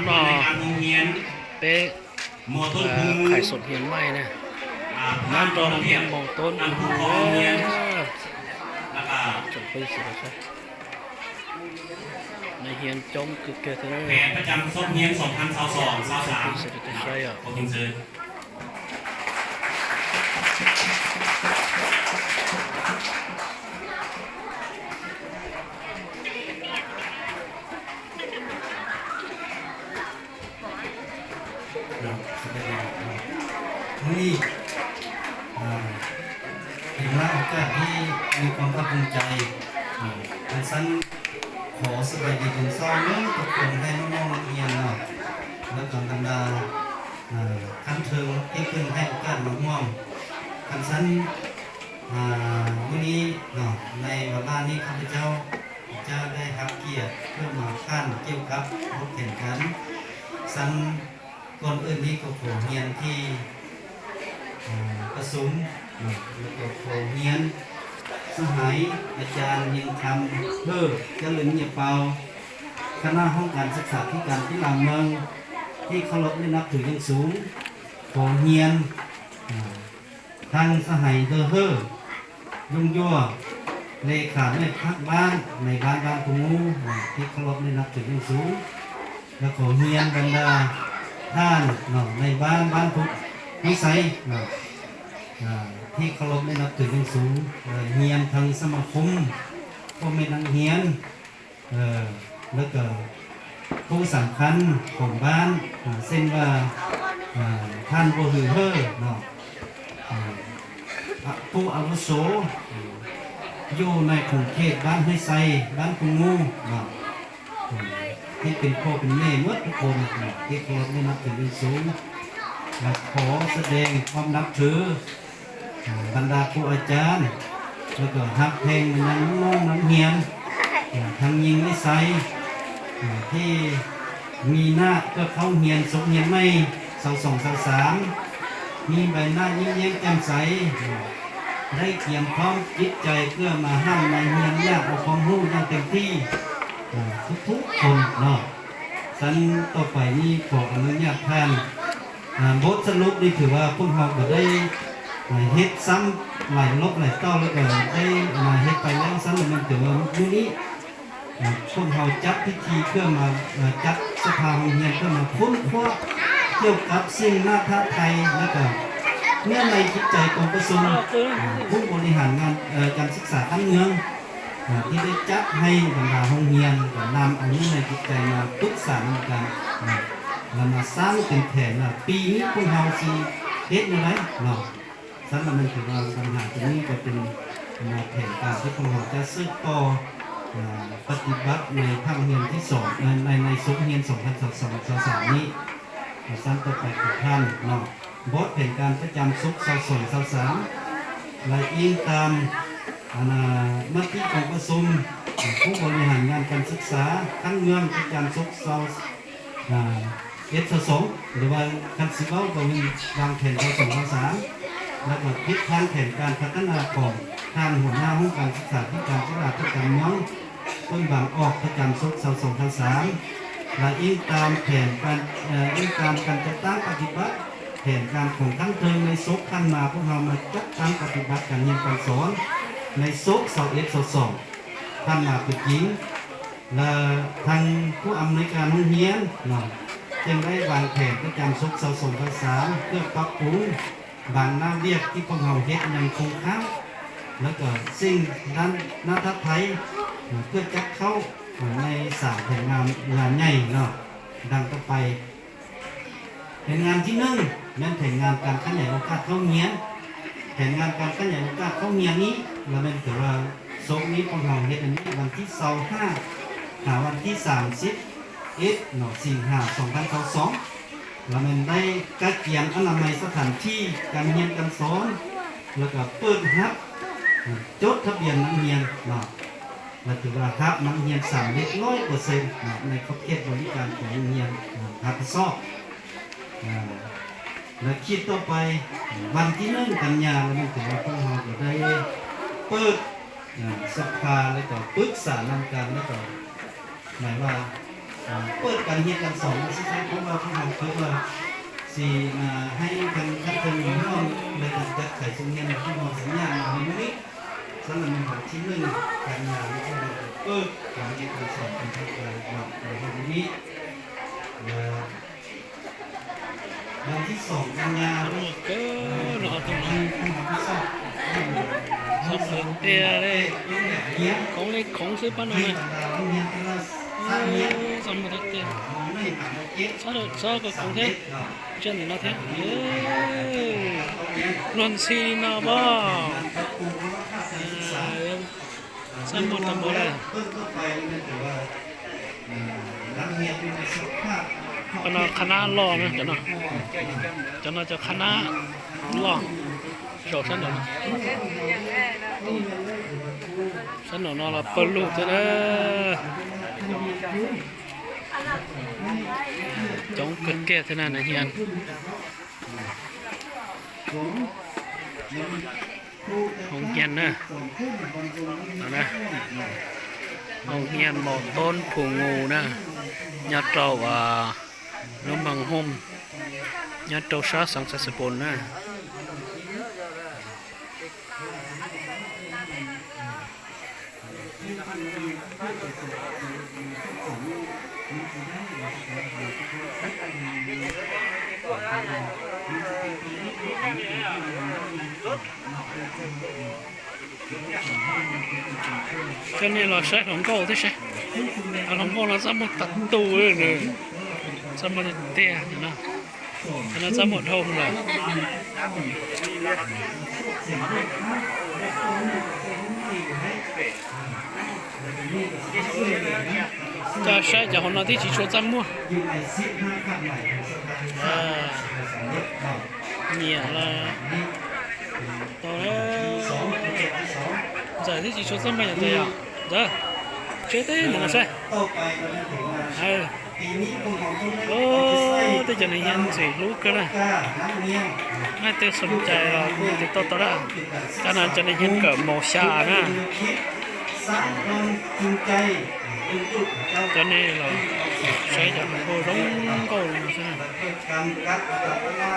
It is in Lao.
ກໍເປັນ ເອີ ຂາຍສົມຮຽນໃໝ່ນະ ນຳໂຕໂຮງຮຽນ ມ.ຕົ້ນ ເອີ ຈົນປີສິບ ໃນຮຽນຈົບຄືເກີດເລີຍ ແຜນປະຈຳສົມຮຽນ ສອງພັນຊາວສອງ ຊາວສາມ ຂອບຄຸນເຊີນ. ເນາະ ສະບາຍດີເນາະ ມື້ນີ້ ອ່າ ເປັນໂອກາດທີ່ມີຄວາມພາກພູມໃຈ ອ່າ ຄັນຊັ້ນ ຂໍສະບາຍດີຕອນເຊົ້າເດີທຸກຄົນ ໃຫ້ນ້ອງໆນັກຮຽນເນາະ ແລ້ວກໍບັນດາ ອ່າ ຂັ້ນເທິງທີ່ເພິ່ນໃຫ້ໂອກາດມາຮ່ວມ ຄັນຊັ້ນ ອ່າ ມື້ນີ້ເນາະ ໃນວາລະນີ້ ຂ້າພະເຈົ້າຈະໄດ້ຮັບກຽດເພື່ອມາຂານກ່ຽວກັບບົດແຜນການ. ຊັ້ນ ກ່ອນອື່ນນີ້ກໍຂໍຮຽນທີ່ ເອີ ປະຊຸມເນາະ ແລ້ວກໍຂໍຮຽນສະຫາຍອາຈານ ຍິງຄຳ ເຮີ ຈະເລີນເຍຍເປົາ ຄະນະຫ້ອງການສຶກສາທິການກິລາເມືອງ ທີ່ເຄົາລົບ ແລະ ນັບຖືຢ່າງສູງ. ຂໍຮຽນ ເອີ ທາງສະຫາຍ ເດີເຮີ ຍົງຍົວ ເລຂາໜ່ວຍພັກບ້ານ ນາຍບ້ານບ້ານພູງູ ທີ່ເຄົາລົບ ແລະ ນັບຖືຢ່າງສູງ ແລະ ຂໍຮຽນບັນດາທ່ານເນາະ ນາຍບ້ານບ້ານພຸດວິໄສເນາະ ອ່າ ທີ່ເຄົາລົບ ແລະ ນັບຖືຢ່າງສູງ ແລະ ຮຽນທາງສະມາຄົມພໍ່ແມ່ນັກຮຽນ ເອີ ແລ້ວກໍຜູ້ສຳຄັນຂອງບ້ານ ເຊັ່ນວ່າ ເອີ ທ່ານບໍ່ຮືເຮີເນາະ ເອີ ອາ ຜູ້ອາວຸໂສ ເອີ ຢູ່ໃນຂົງເຂດບ້ານຫ້ວຍໄຊ ບ້ານພູງູເນາະ ເອີ ທີ່ເປັນພໍ່ເປັນແມ່ໝົດທຸກຄົນເນາະ ທີ່ເຄົາລົບ ແລະ ນັບຖືຢ່າງສູງ ແລະ ຂໍສະແດງຄວາມນັບຖື ບັນດາຄູອາຈານ ແລ້ວກໍຮັກແພງມາຍັງນ້ອງໆນັກຮຽນ ທັງຍິງ ແລະ ຊາຍ ທີ່ມີໜ້າເພື່ອເຂົ້າຮຽນສົມຮຽນໃໝ່ ຊາວສອງ ຊາວສາມ ມີໃບໜ້າຍິ້ມແຍ້ມແຈ່ມໃສ ໄດ້ກຽມພ້ອມຈິດໃຈເພື່ອມາຮ່ຳມາຮຽນ ຢາກເອົາຄວາມຮູ້ຢ່າງເຕັມທີ່ ທຸກໆຄົນເນາະ. ຊັ້ນຕໍ່ໄປນີ້ຂໍອະນຸຍາດທ່ານ ອ່າ ບົດສະຫຼຸບນີ້ຖືວ່າພວກເຮົາກໍໄດ້ ອ່າ ເຮັດຊ້ຳຫຼາຍລອບຫຼາຍເຕົ້າ ແລ້ວກໍໄດ້ ອ່າ ເຮັດໄປແລ້ວ ຊັ້ນແລ້ວແມ່ນຖືວ່າມື້ນີ້ ອ່າ ພວກເຮົາຈັດພິທີເພື່ອມາ ອ່າ ຈັດສະພາໂຮງຮຽນເພື່ອມາຄົ້ນຄວ້າກ່ຽວກັບສິ່ງໜ້າທ້າທາຍ ແລ້ວກໍເນື້ອໃນຈິດໃຈກອງປະຊຸມ ອ່າ ຜູ້ບໍລິຫານງານ ເອີ ການສຶກສາຂັ້ນເມືອງ ອ່າ ທີ່ໄດ້ຈັດໃຫ້ບັນດາໂຮງຮຽນກໍນຳເອົາເນື້ອໃນຈິດໃຈມາປຶກສານຳກັນ ອ່າ ແລ້ວມາສ້າງເປັນແຜນວ່າປີນີ້ພວກເຮົາຊິເຮັດແນວໃດເນາະ. ຊັ້ນລະແມ່ນຖືວ່າບັນຫາຕົວນີ້ກໍເປັນ ອ່າ ແຜນການທີ່ພວກເຮົາຈະສືບຕໍ່ ອ່າ ປະຕິບັດໃນພາກຮຽນທີສອງ ໃນ ໃນສົກຮຽນສອງພັນຊາວສອງ ຊາວສາມນີ້. ຊັ້ນຕໍ່ໄປຂອງທ່ານເນາະ ບອດແຜນການປະຈຳສົກຊາວສອງ ຊາວສາມ ແລະ ອີງຕາມ ອັນ ມະຕິກອງປະຊຸມ ຜູ້ບໍລິຫານງານການສຶກສາຂັ້ນເມືອງປະຈຳສົກຊາວ ອ່າ ເອັດ ຊາວສອງ ຫຼືວ່າຄັນຊິເວົ້າກໍແມ່ນວາງແຜນຊາວສອງ ຊາວສາມ ແລ້ວກໍທິດທາງແຜນການພັດທະນາຂອງທ່ານຫົວໜ້າຫ້ອງການສຶກສາທິການກິລາປະຈຳເມືອງ ຕົ້ນບາງອອກປະຈຳສົກຊາວສອງ ຊາວສາມ ແລະ ອີງຕາມແຜນການ ເອີ ອີງຕາມການຈັດຕັ້ງປະຕິບັດແຜນການຂອງຂັ້ນເທິງໃນສົກຜ່ານມາ ພວກເຮົາມາຈັດຕັ້ງປະຕິບັດການຮຽນການສອນໃນສົກຊາວເອັດ ຊາວສອງ ຜ່ານມາເປັນຈິງ ແລະ ທາງຜູ້ອຳນວຍການໂຮງຮຽນເນາະ ຈຶ່ງໄດ້ວາງແຜນປະຈຳສົກຊາວສອງ ຊາວສາມ ເພື່ອປັບປຸງ ບາງໜ້າວຽກທີ່ພວກເຮົາເຮັດຍັງຄົງຄ້າງ ແລ້ວກໍສິ່ງດ້ານໜ້າທ້າທາຍ ເພື່ອຈັດເຂົ້າໃນສາມແຜນງານ ງານໃຫຍ່ເນາະ ດັ່ງຕໍ່ໄປ. ແຜນງານທີໜຶ່ງ ແມ່ນແຜນງານການຂະຫຍາຍໂອກາດເຂົ້າຮຽນ. ແຜນງານການຂະຫຍາຍໂອກາດເຂົ້າຮຽນນີ້ ລະແມ່ນຖືວ່າສົກນີ້ພວກເຮົາເຮັດອັນນີ້ວັນທີຊາວຫ້າ ຫາວັນທີສາມສິບເອັດເນາະ ສິງຫາ ສອງພັນຊາວສອງ ລະແມ່ນໄດ້ກະກຽມອະນາໄມສະຖານທີ່ການຮຽນການສອນ ລະກະເປີດຮັບ ຈົດທະບຽນນັກຮຽນເນາະ ລະຖືວ່າຮັບນັກຮຽນສຳເລັດຮ້ອຍເປີເຊັນເນາະ ໃນຂອບເຂດບໍລິການຂອງໂຮງຮຽນ ເນາະ ຮັບຜິດຊອບ ເນາະ ລະຂີດຕໍ່ໄປ ວັນທີໜຶ່ງ ກັນຍາ ລະແມ່ນຖືວ່າພວກເຮົາກະໄດ້ເປີດ ເນາະ ສະພາ ລະກະປຶກສານຳກັນ ລະກະ ໝາຍວ່າ ເປີດການຮຽນການສອນວ່າຊັ້ນ ເພາະວ່າພວກເຮົາເກີດວ່າຊິ ອ່າ ໃຫ້ທາງຂັ້ນເທິງເຮົາໄດ້ຈັດໃສ່ໂຮງຮຽນ ແລະ ພວກເຮົາສັນຍາມາໃນມື້ນີ້ ສຳລັບໃນວັນທີໜຶ່ງກັນຍານີ້ ພວກເຮົາເປີດການຮຽນການສອນເປັນທາງການເນາະ ໃນມື້ນີ້ ແລະ ວັນທີສອງກັນຍານີ້ ເອີ ເນາະ ເອົາຕົງນັ້ນ ສອງເດືອນເດ້ ຂອງເລັກຂອງຊື້ປານນັ້ນນະ ເອີ ສຳເລັດເດ້ ສາທຸ ສາທຸ ຂອງແທ້ ເຈົ້ານີ້ເນາະແທ້ ເອີ ນວນຊີນະບໍ່ ເອີ ສຳໝົດກັນບໍ່ແລ້ວ ເພິ່ນກໍໄປແມ່ນແຕ່ວ່າ ເອີ ນັກຮຽນຢູ່ໃນສະພາບ ຄະນະ ຄະນະຫຼໍ່ນະ ເຈົ້າເນາະ ເຈົ້າເນາະ ເຈົ້າຄະນະຫຼໍ່ ເຈົ້າຊັ້ນເນາະ ຊັ້ນເນາະ ລະເປີດລູກເດີ ຈົ່ງເກີດແກ່ເທື່ອນັ້ນນະຮຽນ. ໂຮງຮຽນເດີ ເອົານະ ໂຮງຮຽນບໍ່ຕົ້ນພູງູນະ ຍາເຕົາ ອ່າ ລົມບັງຫົມ ຍາເຕົາຊາສັງສະສະປຸນນະ. ເຈົ້ານີ້ລາວໃຊ້ຖົງເກົ້າຕິ ໃຊ້ ເອົາຖົງເກົ້າລາວສາມາດຕັດຕູ້ເລີຍເນາະ ສາມາດແຕ່ງເນາະ. ອັນນັ້ນສາມາດເທົ່າລະ ຈະໃຊ້ຈາກຫົວໜ້າທີ່ຊິຊວນຊ້ຳມົວ ເອີ ເນຍລະ ຕໍ່ແລ້ວ ຈາກທີ່ຊິຊວນຊ້ຳມັນຢ່າງໃດອ່ະ ເດີ ເຊີເຕນະໃຊ້ ເອີ. ໂອ້ ແຕ່ຈະໄດ້ຮຽນຊິລູກກະນະ ໃຫ້ແຕ່ສົນໃຈລາວຜູ້ຕິດຕໍ່ຕະຫຼາດ ຈາກນັ້ນຈະໄດ້ຮຽນກະມໍຊານະ ຕອນນີ້ລາວໃຊ້ຈາກໂຄລົງເກົານະ.